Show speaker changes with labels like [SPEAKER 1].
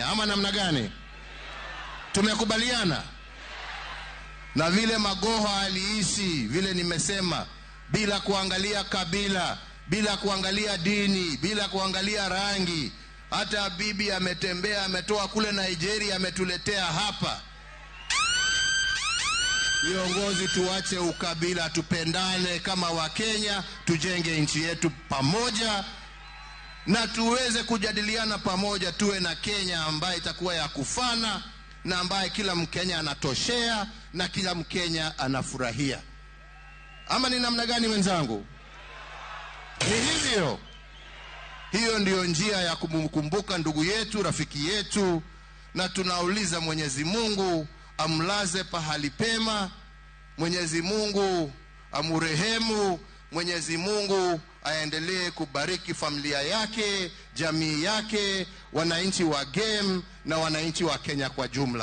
[SPEAKER 1] Kenya, ama namna gani? Tumekubaliana? Na vile Magoha aliishi, vile nimesema, bila kuangalia kabila, bila kuangalia dini, bila kuangalia rangi. Hata bibi ametembea, ametoa kule Nigeria, ametuletea hapa. Viongozi, tuache ukabila, tupendane kama Wakenya, tujenge nchi yetu pamoja na tuweze kujadiliana pamoja, tuwe na Kenya ambaye itakuwa ya kufana na ambaye kila Mkenya anatoshea na kila Mkenya anafurahia. Ama ni namna gani, wenzangu? Ni hivyo. Hiyo ndiyo njia ya kumkumbuka ndugu yetu, rafiki yetu, na tunauliza Mwenyezi Mungu amlaze pahali pema, Mwenyezi Mungu amurehemu, Mwenyezi Mungu aendelee kubariki familia yake, jamii yake, wananchi wa Gem na wananchi wa Kenya kwa jumla.